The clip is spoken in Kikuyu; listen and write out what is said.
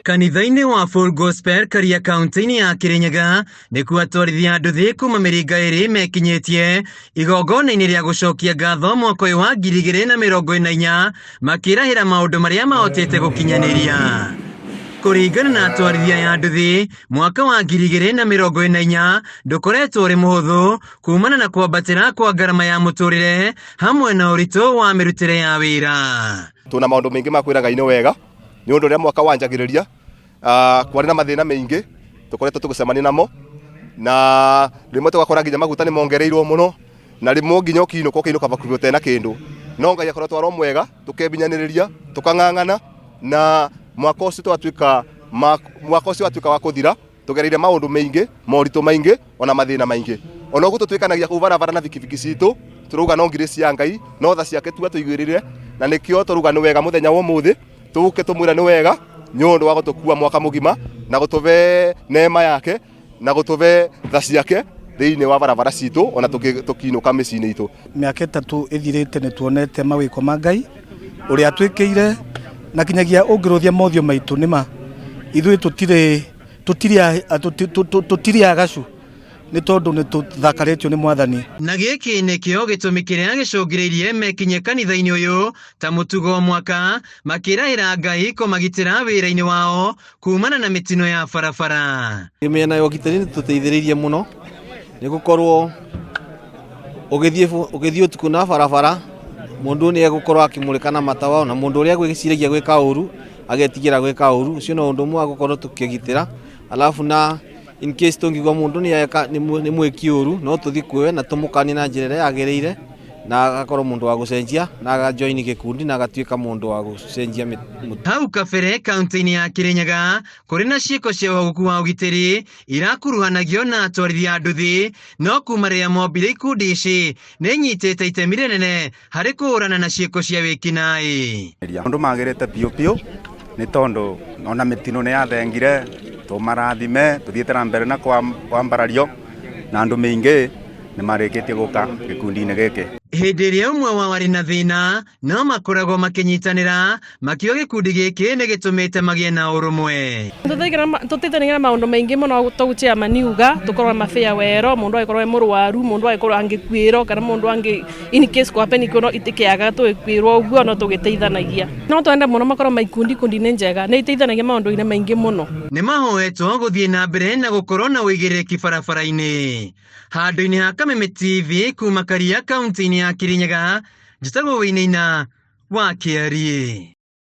Kanitha-inĩ wa Full Gospel Karia kaunti-inĩ ya Kirinyaga nĩkuo atwarithia nduthi kuma mĩringa ĩrĩ mekinyĩtie igongona-inĩ rĩa gũcokia ngatho mwaka ũyũ wa 2024 makĩrahĩra maũndũ marĩa mahotete gũkinyanĩria. Kũringana na atwarithia ya nduthi, mwaka wa 2024 ndũkoretwo ũrĩ mũhũthũ kumana na kwambatĩra kwa ngarama ya mũtũrĩre hamwe na ũritũ wa mĩrutĩre ya wĩra. Tuna maũndũ maingĩ ma kwĩra Ngai nĩ wega nĩ ũndũ ũrĩa mwaka wanjagĩrĩria kwarĩ na mathĩna maingĩ tũkoretwo tũgĩcemania namo, na rĩmwe tũgakora nginya maguta nĩ mongereirwo mũno, na rĩmwe nginya ũkĩinũka ũkainũka bakubĩ ũtena kĩndũ, no Ngai akoretwo arĩ o mwega, tũkebinyanĩrĩria, tũkang'ang'ana, na mwaka ũcio twatuĩka mwaka ũcio watuĩka wa kũthira tũgereire maũndũ maingĩ, moritũ maingĩ, ona mathĩna maingĩ. Ona ũguo tũtuĩkanagia kũu barabara na bikibiki citũ, tũrauga no grace ya Ngai, no tha ciake tu atũigĩrĩire, na nĩkĩo tũrauga nĩ wega mũthenya wa ũmũthĩ, tũke tũmwĩre nĩ wega nĩ ũndũ wa gũtũkua mwaka mũgima na gũtũbe neema yake na gũtũbe tha ciake thĩinĩ wa barabara citũ ona tũkiinũka mĩciĩ-inĩ itũ. Mĩaka 3 ĩthirĩte nĩ tuonete mawĩko ma Ngai ũrĩa atwĩkĩire, na kinyagia ũngĩrũthia mothiũ maitũ nĩma ithuĩ tũtirĩ agacu nĩ tondũ nĩ tũthakarĩtio nĩ Mwathani. Na gĩkĩ nĩkĩo gĩtũmi kĩrĩa gĩcũngĩrĩirie mekinye kanitha-inĩ ũyũ ta mũtugo mwaka makĩrahĩra Ngai kũmagitĩra wĩra-inĩ wao kumana na mĩtino ya barabara. Mĩena ya ũgitĩri nĩ tũteithĩrĩirie mũno nĩ gũkorwo ũgĩthiĩ ũtukũ na barabara mũndũ nĩ egũkorwo akĩmũrĩka na matawa, na mũndũ ũrĩa agwĩciragia gwĩka ũru agetigĩra gwĩka ũru. Ũcio no ũndũ ũmwe wa gũkorwo tũkĩgitĩra. Alafu na in case tũngiuga mũndũ nĩ mwĩki ũru, no tũthiĩ kwĩ we na tũmũkanie na njĩra ĩrĩa yagĩrĩire, na agakorwo mũndũ wa gũcenjia na agajoin gĩkundi na agatuĩka mũndũ wa gũcenjia. Hau kabere kaunti-inĩ ya Kirinyaga kũrĩ na ciĩko cia ũhagũku wa ũgitĩri irakuruhanagio na atwarithia a nduthi, no kuma rĩrĩa mombire ikundi ici nĩ inyitĩte itemi rĩnene harĩ kũhũrana na ciĩko cia wĩkinaĩ. Maũndũ magĩrĩte biũ biũ nĩ tondũ ona mĩtino nĩ yathengire, tũmarathime tũthiĩte na mbere na kwambarario na andũ maingĩ nĩ marĩkĩtie gũka gĩkundi-inĩ gĩkĩ. Hĩndĩ ĩrĩa ũmwe wao arĩ na thĩna no makoragwo makĩnyitanĩra makiuga gĩkundi gĩkĩ nĩ gĩtũmĩte magĩe na ũrũmwe. Tũteithanagia na maũndũ maingĩ mũno ta chairman uga tũkorwo mabĩa wero mũndũ angĩkorwo e mũrwaru, mũndũ angĩkorwo angĩkuĩrwo kana mũndũ angĩ in case kwa happen no itikĩaga tũgĩkuĩrwo ũguo no tũgĩteithanagia. No twende mũno makorwo ma ikundi ikundi nĩ njega, nĩ iteithanagia maũndũ-inĩ maingĩ mũno. Nĩ mahoetwo gũthiĩ na mbere na gũkorwo na ũigĩrĩrĩki barabara-inĩ. Handũ-inĩ ha Kameme TV kuma Karia kaunti-inĩ ya Kirinyaga, njĩtagwo Wĩinĩina wa Kĩariĩ.